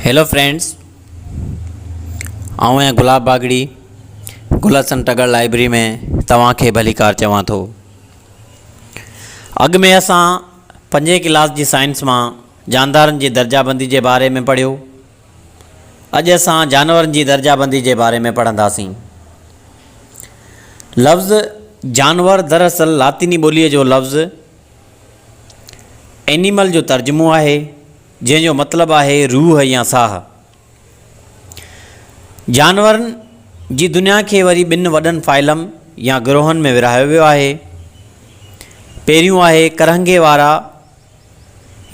Hello friends آئون آهيان گلاب باگڙي گل حسن ٽڳڙ library ۾ توهان کي ڀليڪار چوان ٿو. اڳ ۾ اسان پنجين ڪلاس جي سائنس مان جاندارن جي درجه بندي جي باري ۾ پڙهيو. اڄ اسان جانورن جي درجه بندي جي باري ۾ پڙهنداسين. لفظ جانور دراصل لاطيني ٻوليء جو لفظ Animal جو ترجمو آهي، جنهن جو مطلب آهي روح يا ساهه. جانورن جي دنيا کي وري ٻن وڏن فائلم يا گروهن ۾ ورهايو ويو آهي. پهريون آهي ڪرهنگي وارا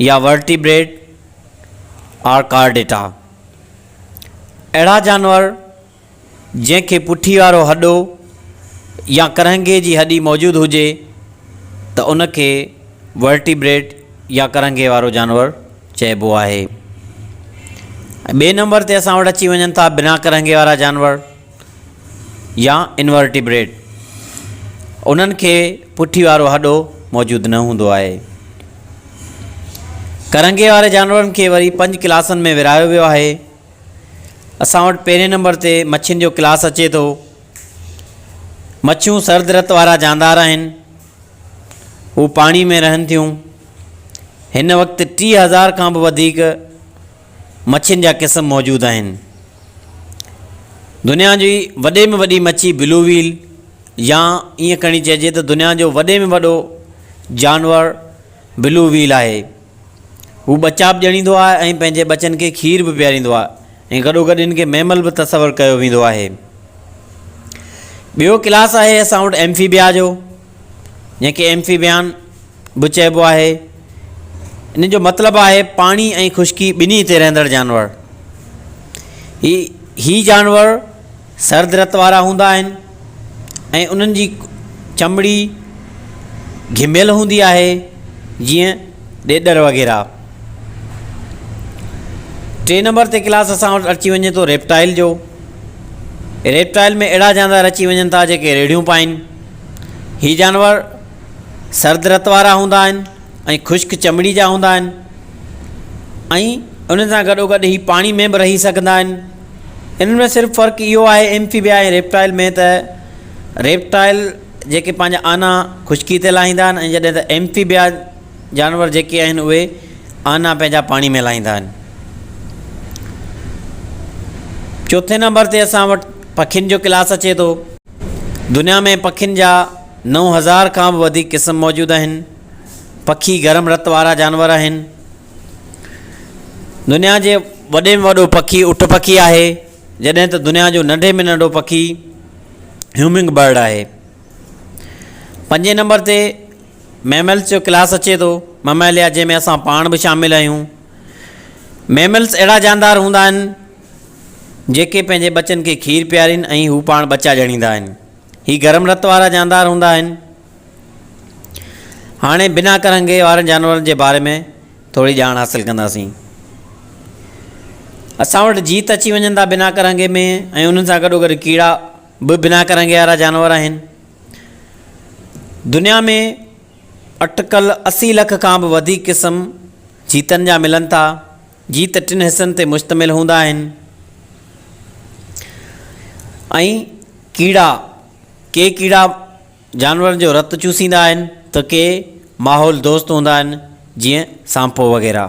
يا ورٽيبريٽ آر ڪارڊيٽا. اهڙا جانور جنهن کي پٺي وارو هڏو يا ڪرهنگي جي هڏي موجود هجي ته ان کي ورٽيبريٽ يا ڪرهنگي وارو جانور چئبو آهي. ٻئي نمبر تي اسان وٽ اچي وڃن ٿا بنا ڪرهنگي وارا جانور يا انورٽيبريٽ. انهن کي پٺي وارو هڏو موجود نه هوندو آهي. ڪرهنگي واري جانورن کي وري پنج ڪلاسن ۾ ورهايو ويو آهي. اسان وٽ پهرين نمبر تي مڇين جو ڪلاس اچي ٿو. مڇيون سرد رت وارا جاندار آهن. هو پاڻي ۾ رهن ٿيون. هن وقت 30,000 کان به وڌيڪ مڇين جا قسم موجود آهن. دنيا جي وڏي ۾ وڏي مڇي بلو ويل يا ائين کڻي چئجي ته دنيا جو وڏي ۾ وڏو جانور بلو ويل آهي. هو ٻچا به ڄڻيندو آهي ۽ پنهنجي ٻچن کي کير به پياريندو آهي ۽ گڏوگڏ هن کي ميمل به تصور ڪيو ويندو آهي. ٻيو ڪلاس آهي اسان وٽ ايمفيبيا جو، جنهن کي ايمفيبيان به چئبو آهي. ان جو مطلب آهي پاڻي ۽ خشڪي ٻنهي تي رهندڙ جانور. هي جانور سرد رت وارا هوندا آهن ۽ انهن جي چمڙي گهميل هوندي آهي جيئن ڏيڏر وغيره. ٽئين نمبر تي ڪلاس اسان وٽ اچي وڃي ٿو ريپٽائل جو. ريپٽائل ۾ اهڙا جاندار اچي وڃن ٿا جيڪي ريڙهيون پائين. هي جانور سرد رت وارا هوندا آهن ۽ خشڪ چمڙي جا هوندا آهن ۽ انهن سان گڏوگڏ هي پاڻي ۾ به رهي سگهندا آهن. انهن ۾ صرف فرق اهو آهي ايمفيبيا ۽ ريپٽائل ۾ ته ريپٽائل جيڪي پنهنجا آنا خشڪي تي لاهيندا آهن ۽ جڏهن ته ايمفيبيا جانور جيڪي آهن اهي آنا پنهنجا پاڻي ۾ لاهيندا آهن. چوٿين نمبر تي اسان وٽ پکين جو ڪلاس اچي ٿو. دنيا ۾ پکين جا 9000 کان به وڌيڪ قسم موجود آهن. پکي گرم رت وارا جانور آهن. دنيا جي وڏي ۾ وڏو پکي اٺ پکي آهي، جڏهن ته دنيا جو ننڍي ۾ ننڍو پکي هيومنگ برڊ آهي. پنجين نمبر تي ميملز جو ڪلاس اچي ٿو، مميليا، جنهن ۾ اسان پاڻ به شامل آهيون. ميملز اهڙا جاندار هوندا آهن جيڪي پنهنجي ٻچن کي کير پيارين ۽ هو پاڻ ٻچا ڄڻيندا آهن. هي گرم رت وارا جاندار هوندا آهن. هاڻي بنا ڪرنگهي وارن جانورن جي باري ۾ ٿوري ڄاڻ حاصل ڪنداسين. اسان وٽ جيت اچي وڃن ٿا بنا ڪرنگهي ۾ ۽ انهن سان گڏوگڏ ڪيڙا به بنا ڪرنگهي وارا جانور آهن. دنيا ۾ اٽڪل 80 لک کان به وڌيڪ قسم جيتن جا ملن ٿا. جيت ٽن حصن تي مشتمل هوندا آهن ۽ ڪيڙا ڪي ڪيڙا جانورن جو رت چوسيندا آهن ته ڪي ماحول دوست هوندا آهن جيئن سانپو وغيره.